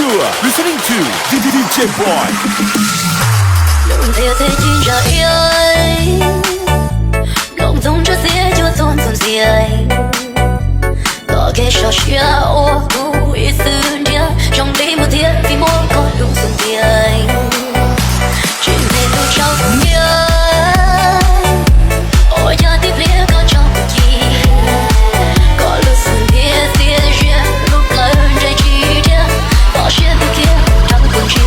You're listening to D J Boy. Lub ntiaj teb ci ntsa iab, nplooj ntxoog ntsuab xiab cuaj txuag ntxuag ntxiag. Tom kev sov siab ua kuv ib xwb ntiag, zoo li muaj thiab txiv muab koj lub xub ntiag. Tsis nteg tus tshauv tus nyiag, ua cas tib pliag koj tso kuv ci. Koj lub xub ntiag xiab ziab, lub plawv ntsej tsis thiab, txoj sia ntws kiag rau kuv ntsia.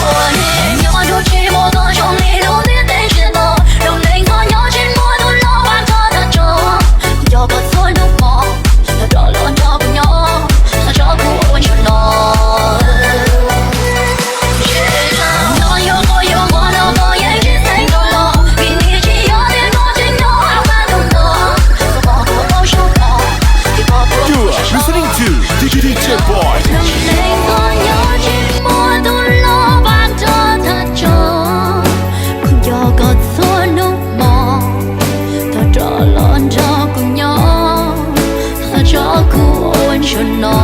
Ua neej nyob dua tsis muaj koj zoo li lub ntiaj teb ntsiag to, lub neej koj nyob tsis muaj tus los pab koj tag tso. Kuv nco koj txhua hnub hmo, tag rov los nrog kuv nyob, tso kuv ua ntsuag no. Zej zog no yuav quaj yuav nquag los koj yeej tsis xeev rov los, vim nws tsis yog tias koj tseem nyob hauv qab ntuj no. Koj pom kuv paub suab pom, koj pom kuv You're listening to D J Boy. Lub neej koj nyob tsis muaj tus los pab koj tag tso. Kuv nco koj txhua hnub hmo, tag rov los nrog kuv nyob, tso kuv ua ntsuag no.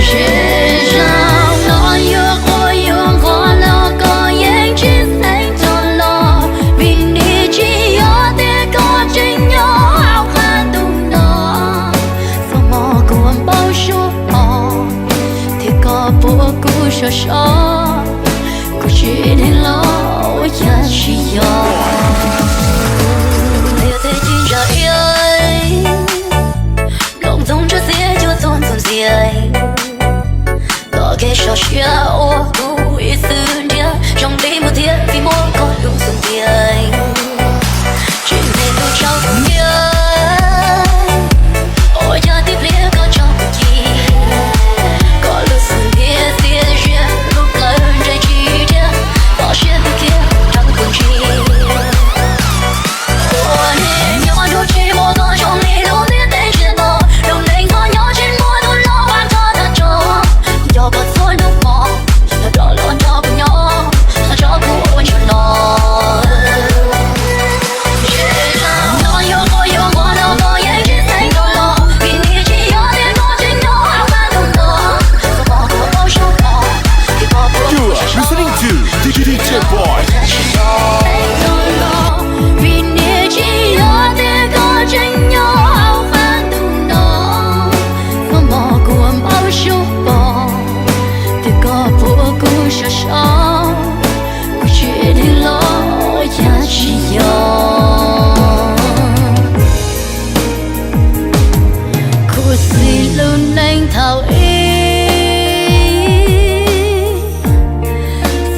Zej zog no yuav quaj yuav nquag los koj yeej tsis xeev rov los, vim nws tsis yog tias koj tseem nyob hauv qab ntuj no. Txoj hmo kuv paub suab pom, tias koj puas kuv sov so, kuv tsis dheev los ua cas tsis yog. Ntiaj teb ci ntsa iab, nplooj ntxoog ntsuab xiab cuaj txuag ntxuag ntxiag. Tom kev sov siab ua kuv ib xwb ntiag, zoo li muaj thiab txiv muab koj lub xub ntiag. Tsis nteg tus tshauv tus nyiag, ua cas tib pliag koj tso kuv ci. Koj lub xub ntiag xiab ziab, lub plawv ntsej tsis thiab, txoj sia ntws kiag rau kuv ntsia. Ua neej nyob dua tsis muaj koj zoo li lub ntiaj teb ntsiag to, lub neej koj nyob tsis muaj tus los pab koj tag tso. Kuv nco koj txhua hnub hmo, tag rov los nrog kuv nyob, tso kuv ua ntsuag no. Zej zog no yuav quaj yuav nquag los koj yeej tsis xeev rov los, vim nws tsis yog tias koj tseem nyob hauv qab ntuj no. Koj pom kuv paub suab pom, koj pom kuv You're listening to D J Boy. Vim nws tsis yog tias koj tseem nyob hauv qab ntuj no. Txoj hmo kuv paub suab pom, tias koj puas kuv sov so, kuv tsis dheev los ua cas tsis yog. Khuv xim lub neej thaum ub,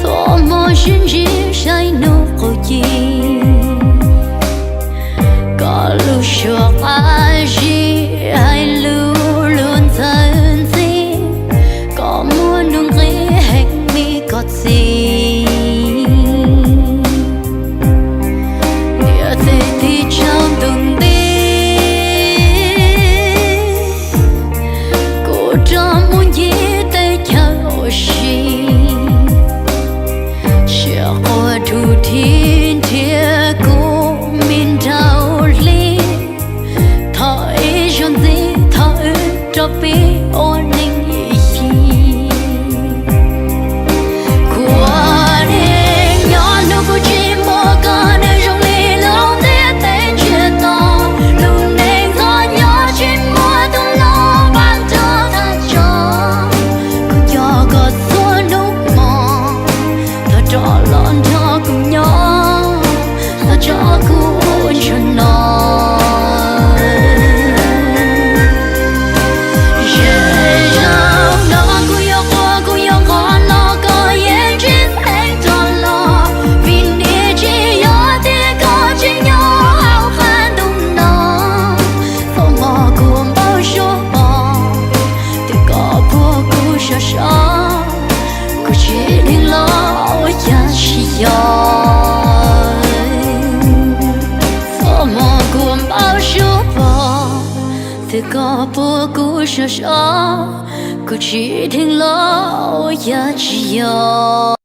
txoj hmoo sib ntsib saib hnub qub ci. Koj lub suab qab zib hais lus luag ntxawg ntxhib, koj muaj nuj nqis heev li koj txiv. Ntiaj teb tib tsaug ntuj nti, kuv rov mus ncig teb chaws ua si. Siab quaj dub dhib nrhiav kuv me nraug hli, thov ib zaug ntxiv thov wb rov pib ua neej ib yig. Kuv ua neej nyob hnub kuv tsis muaj koj, nws zoo li lub ntiaj teb ntsiag to, lub neej koj nyob tsis muaj tus los pab koj tag tso. Kuv nco koj txhua hnub hmo, tag rov los nrog kuv nyob, tso kuv ua ntsuag no. Zej zog no kuv yuav quaj kuv yuav nquag los koj yeej tsis xeev rov los, vim nws tsis yog tias koj tseem nyob hauv qab ntuj no. Txoj hmoo kuv paub suab pom, tias koj puas kuv sov so, kuv tsis dheev los ua cas tsis yog. Txoj hmoo kuv paub suab pom, tias koj puas kuv sov so, kuv tsis dheev los ua cas tsis yog.